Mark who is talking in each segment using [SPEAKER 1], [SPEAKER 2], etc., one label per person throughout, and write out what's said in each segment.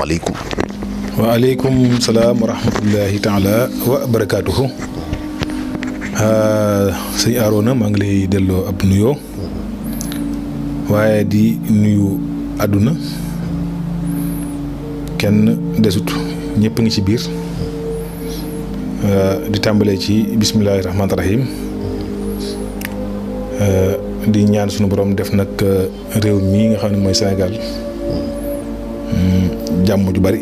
[SPEAKER 1] asalaamaaleykum.
[SPEAKER 2] waaleykum salaam wa rahmatullahi taala wa barakaatuhu. sëñ Arona maa ngi lay delloo ab nuyoo waaye di nuyu àdduna kenn desut ñëpp ngi ci biir di tàmbalee ci bismillaahi rahmaani rahiim di ñaan sunu borom def nag réew mii nga xam ne mooy Sénégal jàmm ju bari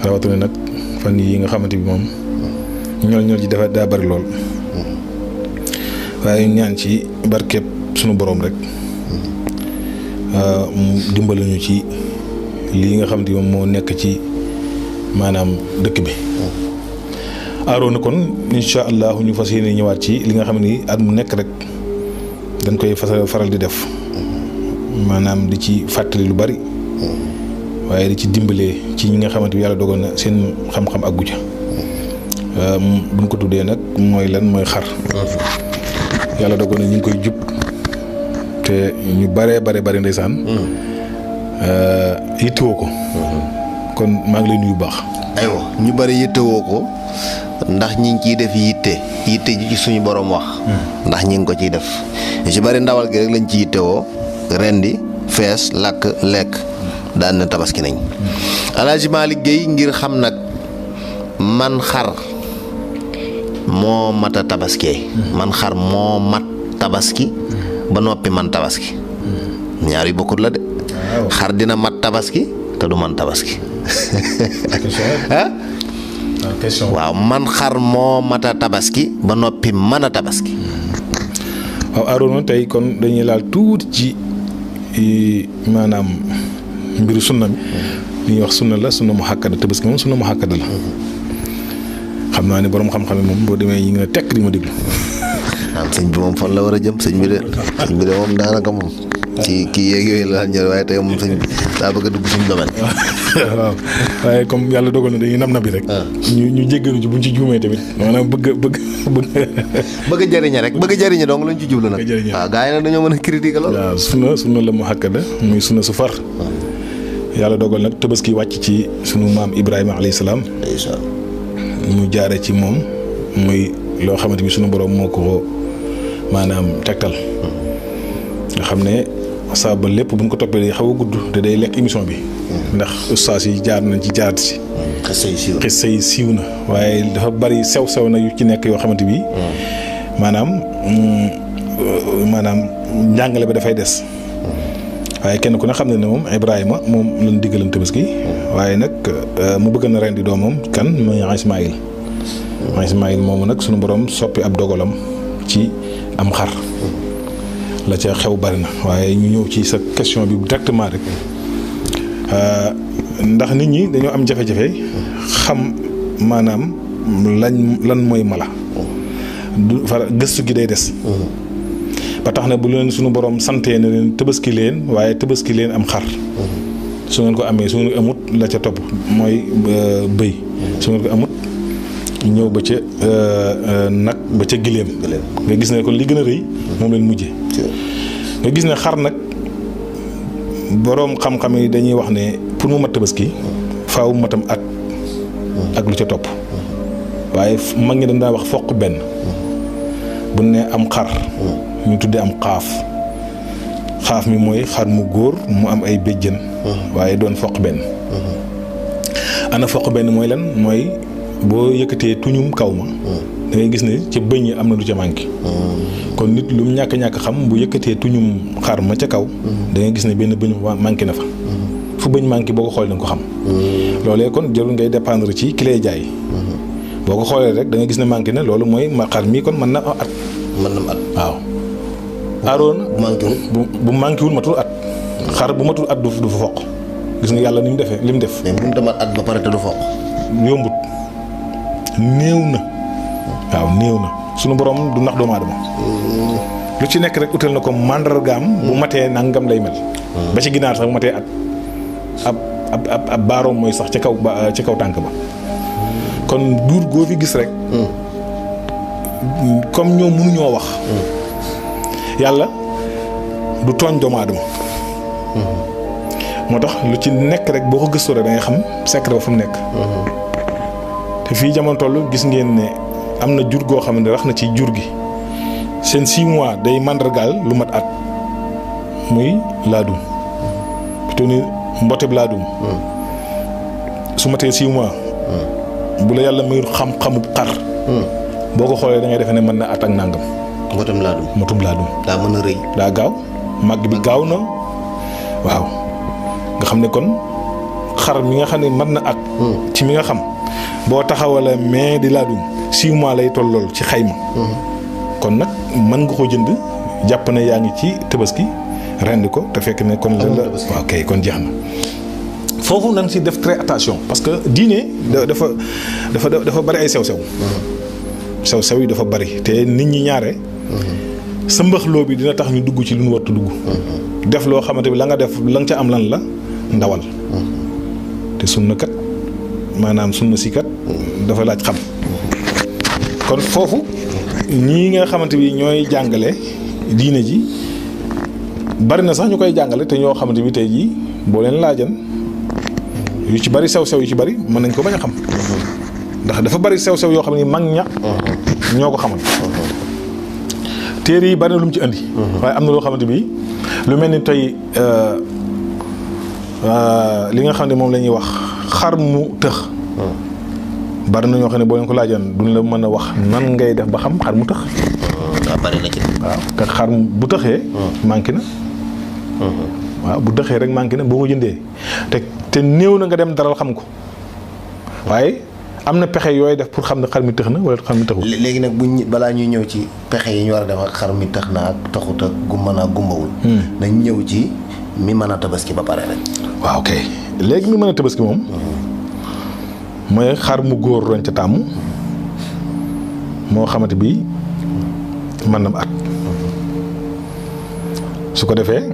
[SPEAKER 2] rawatina nag fan yi nga xamante bi moom ñool ji dafa daa bari lool waaye ñaan ci barkeeb sunu borom rek mu dimbali ñu ci lii nga xamante bi moom moo nekk ci maanaam dëkk bi. Arona kon incha allah ñu fas yéene ñëwaat ci li nga xam ni at mu nekk rek dañ koy faral di def maanaam di ci fàttali lu bari waaye di ci dimbalee ci ñi nga xamante bi yàlla dogal na seen xam-xam ak guja buñ ko tuddee nag mooy lan mooy xar. yàlla dogal na ñu ngi koy jub te ñu bare ndeysaan yittewoo ko. kon maa ngi lay nuyu bu baax.
[SPEAKER 1] aywa ñu bari yittewoo ko ndax ñi ngi ciy def yitte ji ci suñu borom wax. ndax ñi ngi ko ciy def ñu ci bari ndawal gi rek lañ ci yittewoo rendi fees lakk lekk daan na tabaski nañ. Alaaji Malick Guèye ngir xam nag man xar moo mat a tabaskee. man xar moo mat tabaski ba noppi man tabaski. ñaar yu bokkut la de. xar dina mat tabaski te du man tabaski. ah. waaw man xar moo mat a tabaski ba noppi mën a tabaski.
[SPEAKER 2] waaw Arona tey kon dañuy laal tuuti ci maanaam mbiru sunna mi li ñuy wax sunna la sunna mu xàkkada tabaski moom sunna mu xàkkada la. xam naa ne borom xam-xam yi moom boo demee ñu ngi ne tekk di ma déglu.
[SPEAKER 1] waaw sëñ bi moom fan la war a jëm sëñ bi de moom daanaka moom ci kii yeeg yooyu la ñëw waaye tey moom sëñ bi daa bëgg a dugg suñu domaine.
[SPEAKER 2] waaw waaye comme yàlla dogal na dañuy nam bi rek. ñu jéggalu ci buñ ci juumee tamit maanaam
[SPEAKER 1] bëgg a jëriñe rek bëgg a jëriñe donc lañ ci jublu nag. waaw gars yi nag dañoo mën a critiquer lool.
[SPEAKER 2] waaw sunna la mu xàkkada muy sunna su far. yàlla dogal nag tabaski wàcc ci sunu maam Ibrahima alayhi salaam. mu jaare ci moom muy loo xamante bi sunu borom moo ko maanaam tegtal nga xam ne saa ba lépp buñ ko toppee day xaw a gudd te day lekk émission bi ndax ustaas yi jaar nañ ci jaarati si xissa yi siiw na waaye dafa bari sew na yu ci nekk yoo xamante bi maanaam njàngale ba dafay des waaye kenn ku ne xam ne ne moom Ibrahima moom lañ diggalan tabaski waaye nag mu bëgg na rendi doomam kan mooy Ismaïl moomu nag sunu borom soppi ab dogalam ci am xar la ca xew bari na waaye ñu ñëw ci sa question bi directement rek ndax nit ñi dañoo am jafe-jafe xam maanaam lan mooy mala du fara gëstu gi day des ba tax na bu leen sunu borom santee na leen tabaski leen waaye tabaski leen am xar su ngeen ko amee su ngeen ko amut la ca topp mooy bëy su ngeen ko amut ñëw ba ca nag ba ca giléem nga gis ne kon li gën a rëy moom leen mujje nga gis ne xar nag boroom xam-xam yi dañuy wax ne pour mu mat tabaski faaw mu matam at ak lu ca topp waaye mag ñi dañ daa wax foq benn bu ne am xar ñu tuddee am xaaf mi mooy xar mu góor mu am ay béjjën waaye doon foq benn ana foq benn mooy lan mooy boo yëkkatee tuñum kaw ma da ngay gis ne ca bëñ yi am na lu ca manqué kon nit lu mu ñàkk xam bu yëkkatee tuñum xar ma ca kaw da ngay gis ne benn bëñ manqué na fa fu bëñ manqué boo ko xoolee da nga ko xam loolee kon jarul ngay dépendre ci ki lay jaay boo ko xoolee rek da nga gis ne manqué na loolu mooy xar mii kon mën na at waaw Arona bu manqué wul matul at xar bu matul at du fa foq gis nga yàlla ni mu defee li mu def.
[SPEAKER 1] mais mënut a mat at ba pare te du foq.
[SPEAKER 2] yombut néew na waaw néew na sunu borom du nax doomu aadama lu ci nekk rek utal na ko màndargaam bu matee nangam lay mel. ba ci ginaar sax bu matee at ab baaroom mooy sax ci kaw tànk ba kon duur goo fi gis rek. comme ñoom mënuñoo wax. yàlla du tooñ doomu aadama moo tax lu ci nekk rek boo ko gëstoo rek da ngay xam secret ba fu mu nekk. te fii jamono toll gis ngeen ne am na jur goo xam ne rax na ci jur gi seen 6 mois day màndargaal lu mat at muy laadum plutôt ni mboteb laadum su matee 6 mois bu la yàlla mayul xam-xamub xar boo ko xoolee da ngay defe ne mën na at ak nàngam motum laadum
[SPEAKER 1] daa mën a rëy
[SPEAKER 2] daa gaaw màgg bi gaaw na waaw nga xam ne kon xar mi nga xam ne mën na at ci mi nga xam boo taxawale mais di laadum 6 mois lay tollool ci xayma kon nag mën nga ko jënd jàpp ne yaa ngi ci tabaski rendi ko te fekk ne kon la waaw kay kon jeex na foofu nañ si def très attention parce que diine dafa bari ay sew-sew sew-sew yi dafa bari te nit ñi ñaare sa mbaxloo bi dina tax ñu dugg ci lu ñu wartu dugg def loo xamante bi la nga def la nga ca am lan la ndawal te sunna kat maanaam sunna si kat dafa laaj xam kon foofu ñii nga xamante bi ñooy jàngale diine ji bari na sax ñu koy jàngale te ñoo xamante bi tey jii boo leen laajan yu ci bari sew-sew yu ci bari mën nañ ko bañ a xam ndax dafa bari sew-sew yoo xam ne mag ña ñoo ko xamal téere yi bari na lu mu ci andi waaye am na loo xamante bi lu mel ni tey li nga xam ne moom la ñuy wax xar mu tëx bari na ñoo xam ne boo leen ko laajan duñ la mën a wax nan ngay def ba xam xar mu tëx
[SPEAKER 1] bari na ci
[SPEAKER 2] waaw te xar bu tëxee manqué na waaw bu tëxee rek manqué na boo ko jëndee te néew na nga dem daral xam ko waaye am na pexe yooyu def pour xam ne xar mi tëx na wala xar mi tëxul.
[SPEAKER 1] léegi nag balaa ñuy ñëw ci pexe yi ñu war a def ak xar mi tëx na ak taxut ak gumba naa gumbawul. nañ ñëw ci mi mën a tabaski ba pare rek.
[SPEAKER 2] waaw ok léegi mi mën a tabaski moom. mooy xar mu góor roñ ca tàmm moo xamante bi mën na at su ko defee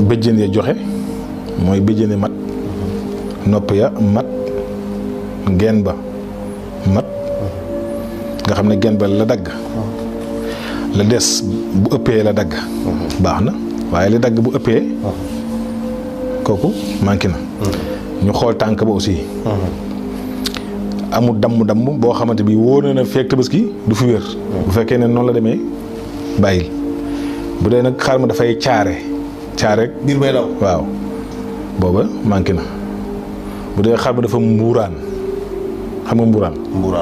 [SPEAKER 2] béjjén ya joxe mooy béjjéne mat nopp ya mat geen ba mat nga xam ne geen ba la dagg la des bu ëppee la dagg baax na waaye li dagg bu ëppee kooku manqué na ñu xool tànk ba aussi amul damm boo xamante bi wóor na feek tabaski du fi wér bu fekkee ne noonu la demee bàyyil bu dee nag xar ma dafay caare
[SPEAKER 1] biir bay daw
[SPEAKER 2] waaw booba manqué na bu dee xar ma dafa mbuuraan xam nga mbuuraan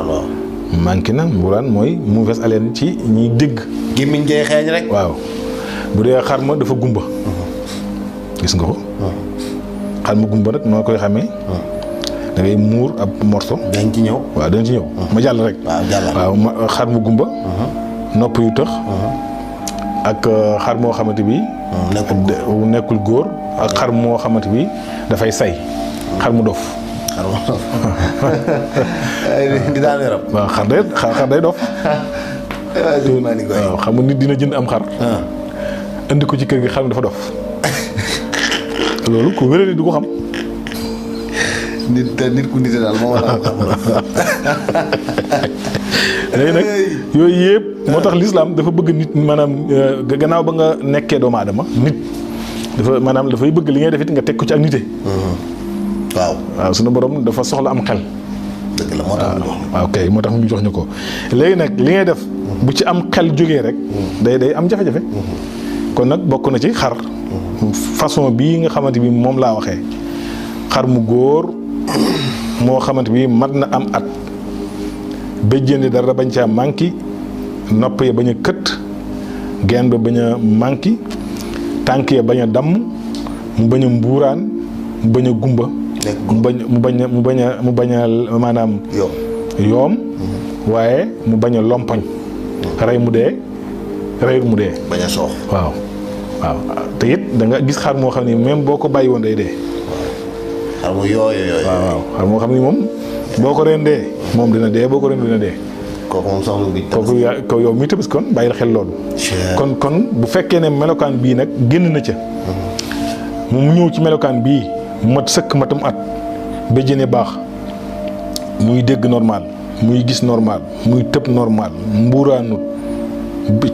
[SPEAKER 1] waaw
[SPEAKER 2] manqué na mbuuraan mooy mauvaise haleine ci ñiy dégg
[SPEAKER 1] gémmiñ ngay xeeñ rek
[SPEAKER 2] waaw bu dee xar ma dafa gumba gis nga ko xar ma gumba nag noo koy xamee da ngay muur ab morso
[SPEAKER 1] dañ ci ñëw
[SPEAKER 2] waaw dañ ci ñëw ma jàll rek waaw xar mu gumba nopp yu tëx ak xar moo xamante bi nekkul góor ak xar moo xamante bi dafay say xar mu dof
[SPEAKER 1] di daan yaram
[SPEAKER 2] waaw xar day dof waaw xam nga nit dina jënd am xar indi ko ci kër gi xar mi dafa dof loolu ku wéré du ko xam
[SPEAKER 1] nit ku nite daal moo war a xam
[SPEAKER 2] léegi nag yooyu yëpp moo tax lislaam dafa bëgg nit maanaam gannaaw ba nga nekkee doomu aadama nit dafa maanaam dafay bëgg li ngay def it nga teg ko ci ak nite waaw sunu borom dafa soxla am xel
[SPEAKER 1] dëgg la moo tax
[SPEAKER 2] waaw kay moo tax mu jox ñu ko léegi nag li ngay def bu ci am xel jógee rek day am jafe-jafe kon nag bokk na ci xar façon bii nga xamante bi moom laa waxee xar mu góor moo xamante bi mat na am at béjjéen dara bañ caa manqué nopp ya bañ a kët geen ba bañ a manqué tànk ya bañ a damm mu bañ a mbuuraan mu bañ a gumba mu bañ a maanaam yoom waaye mu bañ a lompoñ rey mu dee reyul mu dee
[SPEAKER 1] bañ a soox
[SPEAKER 2] waaw te it da nga gis xar moo xam ne même boo ko bàyyi woon day dee
[SPEAKER 1] xar mu yooyu
[SPEAKER 2] waaw xar moo xam ne moom boo ko rendee moom dina dee boo ko rendee dina dee
[SPEAKER 1] kooku moom soxla bi
[SPEAKER 2] kooku yow mi tabaski kon bàyyil xel loolu kon bu fekkee ne melokaan bii nag génn na ca mu ñëw ci melokaan bii mat sëkk matam at béjjéne baax muy dégg normal muy gis normal muy tëb normal mbuuraanut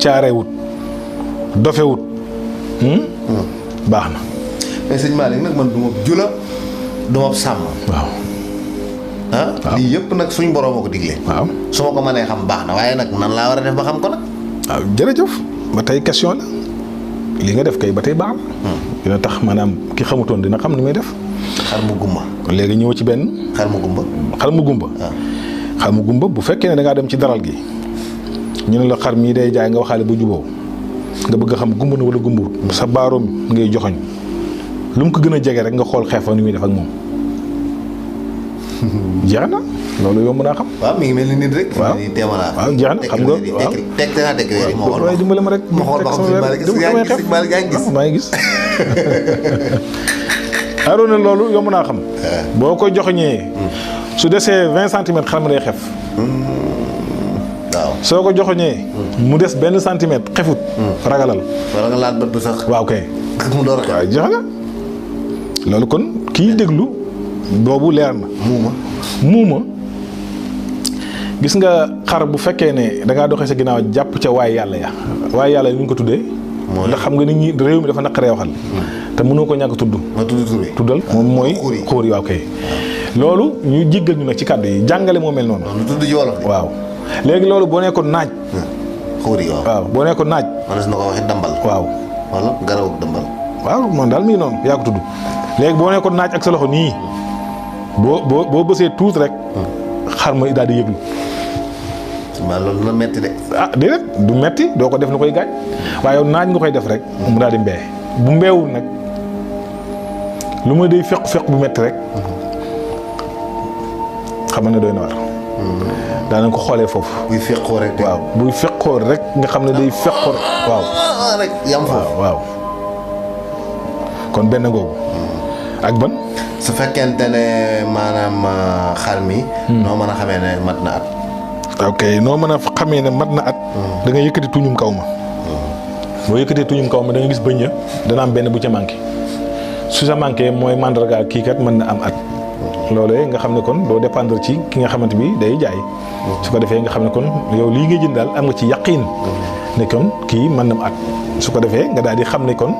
[SPEAKER 2] caarewut dofewut baax na
[SPEAKER 1] mais sëñ Malick nag man du ma jula du ma sàmm.
[SPEAKER 2] waaw.
[SPEAKER 1] lii yëpp nag suñ borom a ko digle.
[SPEAKER 2] waaw
[SPEAKER 1] su ma ko mënee xam baax na waaye nag nan laa war a def ba xam ko nag.
[SPEAKER 2] waaw jërëjëf ba tey question la li nga def kay ba tey baax na. dina tax maanaam ki xamutoon dina xam ni muy def.
[SPEAKER 1] xar mu gumba.
[SPEAKER 2] kon léegi ñëw ci benn.
[SPEAKER 1] xar mu gumba.
[SPEAKER 2] xar mu gumba. xar mu gumba bu fekkee ne da ngaa dem ci daral gi ñu ne la xar mii day jaay nga waxaale ba juboo nga bëgg a xam gumba na wala gumbuwut sa baaroom ngay joxoñ lu mu ko gën a jege rek nga xool xeefa ni muy def ak moom jeex na loolu yomb naa xam.
[SPEAKER 1] waaw mi ngi mel ni nit rek.
[SPEAKER 2] waaw waaw jeex na xam nga waaw
[SPEAKER 1] teg naa teg weer yi ma xool
[SPEAKER 2] waaye dimbale ma rek.
[SPEAKER 1] ma xool ba xam si yaa ngi gis.
[SPEAKER 2] maa ngi gis. Arouna loolu yomb naa xam. boo ko joxoñee su desee 20 centimètres xar mi day xef.
[SPEAKER 1] waaw
[SPEAKER 2] soo ko joxoñee mu des benn centimètre xefut. ragalal.
[SPEAKER 1] wala nga laal bët bu sax.
[SPEAKER 2] waaw kay.
[SPEAKER 1] mu door a
[SPEAKER 2] waaw jeex na loolu kon kii déglu boobu leer na. muuma gis nga xar bu fekkee ne da ngaa doxee sa ginnaaw jàpp ca waaye yàlla ya waaye yàlla yi ñu ko tuddee. ndax xam nga nit ñi réew mi dafa naqaree waxal. te mënoo ko ñàkk tudd.
[SPEAKER 1] ma
[SPEAKER 2] tuddal moom mooy. xóor yi waaw kay. loolu ñu jéggal ñu nag ci kàddu yi jàngale moo mel noonu.
[SPEAKER 1] lu tudd ci wolof.
[SPEAKER 2] waaw léegi loolu boo nekkoon naaj.
[SPEAKER 1] xóor yi waaw.
[SPEAKER 2] waaw boo nekkoon naaj.
[SPEAKER 1] maanaam na ko waxee dambal.
[SPEAKER 2] waaw.
[SPEAKER 1] wala garaw ak dambal.
[SPEAKER 2] waaw man daal mi ngi noonu yaa ko tudd léegi boo nekkoon naaj ak sa loxo nii boo bësee tuut rek. xar ma daal di yëglu.
[SPEAKER 1] waaw loolu dina metti de.
[SPEAKER 2] ah déedéet du metti doo ko def lu koy gaañ waaye yow naaj nga koy def rek mu daal di mbee bu mbeewul nag lu ma day feq bu metti rek xam ne doy na war. daanañ ko xoolee foofu.
[SPEAKER 1] buy feqoo rek.
[SPEAKER 2] waaw buy feqoo rek nga xam ne day feqoo waaw.
[SPEAKER 1] rek yam foofu
[SPEAKER 2] waaw. kon benn googu. ak ban.
[SPEAKER 1] su fekkente ne maanaam xar mi. noo mën a xamee ne mat na at.
[SPEAKER 2] ok noo mën a xamee ne mat na at. da nga yëkkati tuñum kaw ma. boo yëkkatee tuñum kaw ma da nga gis bëñ ya dana am benn bu ca manqué su sa manqué mooy mandarga kii kat mën na am at. loolee nga xam ne kon doo dépendre ci ki nga xamante bi day jaay. su ko defee nga xam ne kon yow lii nga jënd daal am nga ci yaqiin ne kon kii mën na am at. su ko defee nga daal di xam ne kon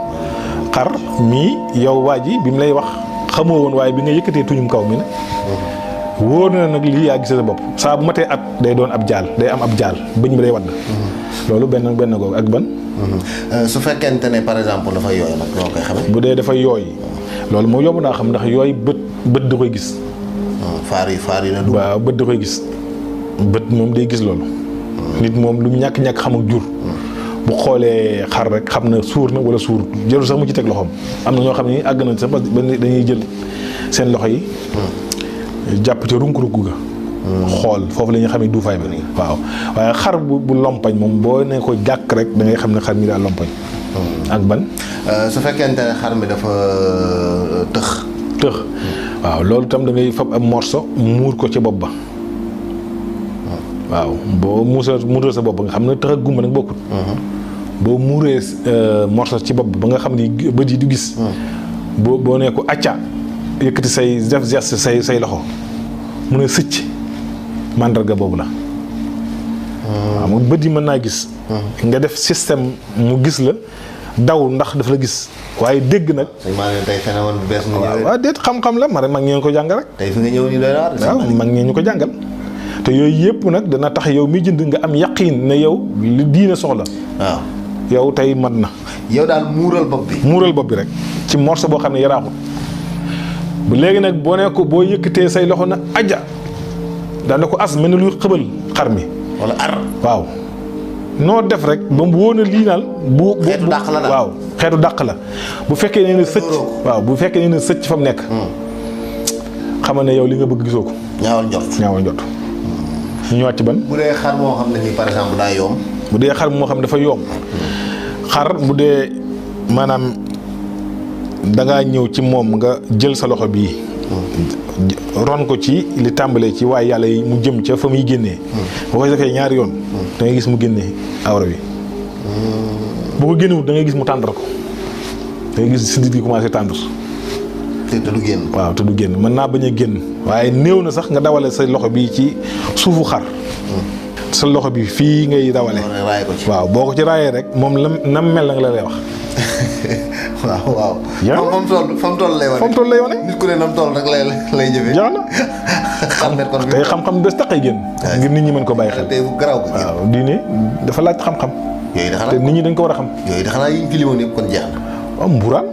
[SPEAKER 2] xar mii yow waa ji bi mu lay wax xamoo woon waaye bi nga yëkkatee tuñum kaw mi nag. wóor na nag lii yaa gis sa bopp saa bu matee at day doon ab jaal day am ab jaal bëñ bi day wadd. loolu benn googu ak ban.
[SPEAKER 1] su fekkente ne par exemple dafa yooy nag loo koy xamee.
[SPEAKER 2] bu dee dafa yooy loolu moo yomb naa xam ndax yooy bët da koy gis.
[SPEAKER 1] faar yi la dugg.
[SPEAKER 2] waaw bët da koy gis bët moom day gis loolu. nit moom lu mu ñàkk xam ak jur. bu xoolee xar rek xam na suur na wala suur jëru sax mu ci teg loxoom am na ñoo xam ne àgg nañ sax ba dañuy jël seen loxo yi. jàpp ca runk-runk ga. xool foofu la ñuy xamee duufaay ba. waaw waaye xar bu lompañ moom boo ne ko jàkk rek da ngay xam ne xar mi daal lompañ. ak ban.
[SPEAKER 1] su fekkente ne xar mi dafa tëx.
[SPEAKER 2] waaw loolu tam da ngay fab ab morso muur ko ca bopp ba. waaw boo muural sa bopp ba nga xam ne tëx ak gumba nag bokkut. boo muuree morso ci bopp ba nga xam ni bët yi du gis. boo ne ko acca yëkkati say def geste say loxo mu ne sëcc mandarga boobu la. waaw moom bët yi mën naa gis. nga def système mu gis la daw ndax daf la gis waaye dégg nag.
[SPEAKER 1] maa ngi tey phénomène bu bees nga ñëwee.
[SPEAKER 2] waaw déet xam-xam la mag ñee ñu ko jàngal rek.
[SPEAKER 1] tey fi nga ñëw nii doy na waar.
[SPEAKER 2] waaw mag ñee ñu ko jàngal. te yooyu yëpp nag dana tax yow mi jënd nga am yaqiin ne yow li diine soxla.
[SPEAKER 1] waaw
[SPEAKER 2] yow tey mat na.
[SPEAKER 1] yow daal muural bopp bi.
[SPEAKER 2] muural bopp bi rek ci morceau boo xam ne yaraaxul. bu léegi nag boo ne ko boo yëkkatee say loxo na aja daana ko as mel ne luy xëbal xar mi.
[SPEAKER 1] wala ar.
[SPEAKER 2] waaw noo def rek ba mu wóor na lii daal.
[SPEAKER 1] xeetu dàq la daal
[SPEAKER 2] waaw xeetu dàq la. bu fekkee ne na sëcc. waaw bu fekkee ne na sëcc fa mu nekk. xamal ne yow li nga bëgg gisoo ko.
[SPEAKER 1] ñaawal njot.
[SPEAKER 2] ñu ñëwaat ci ban.
[SPEAKER 1] bu dee xar moo xam ne nii par exemple daa yoom.
[SPEAKER 2] bu dee xar moo xam ne dafa yoom. xar bu dee maanaam dangaa ñëw ci moom nga jël sa loxo bii. ron ko ci li tàmbalee ci waaye yàlla yi mu jëm ca fa muy génnee. boo ko defee ñaari yoon. da ngay gis mu génnee awra bi. bu ko génnewut da ngay gis mu tàndar ko. da ngay gis sidit yi commencé tàndar.
[SPEAKER 1] te du génn.
[SPEAKER 2] waaw te du génn mën naa bañ a génn waaye néew na sax nga dawale sa loxo bi ci suufu xar. sa loxo bi fii ngay dawale. waaw boo ko ci raayee rek moom nam mel na nga la lay wax.
[SPEAKER 1] waaw.
[SPEAKER 2] yaa
[SPEAKER 1] fa mu toll lay wane.
[SPEAKER 2] fa mu toll lay wane.
[SPEAKER 1] nit ku ne na mu toll rek lay jëfee.
[SPEAKER 2] jeex na.
[SPEAKER 1] xam nga kon
[SPEAKER 2] tey xam-xam des taqay génn. ngir nit ñi mën ko bàyyi xel.
[SPEAKER 1] tey bu garaaw ko génn.
[SPEAKER 2] waaw diine dafa laaj xam-xam.
[SPEAKER 1] yooyu de xanaa
[SPEAKER 2] te nit ñi dañ ko war a xam.
[SPEAKER 1] yooyu de xanaa yi ñu fi limoon yëpp kon jeex na.
[SPEAKER 2] waaw mburaan.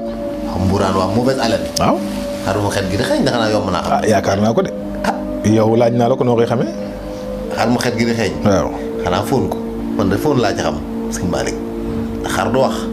[SPEAKER 1] mburaan waaw mauvaise haleine.
[SPEAKER 2] waaw.
[SPEAKER 1] xarum xet gi de xeeñ na xanaa yomb naa xam.
[SPEAKER 2] yaakaar naa ko de. yow laaj naa la ko noo koy xamee.
[SPEAKER 1] xarum xet gi di xeeñ.
[SPEAKER 2] waaw.
[SPEAKER 1] xanaa fóon ko man de fóon laa ci xam sëñ Malick xar du wax.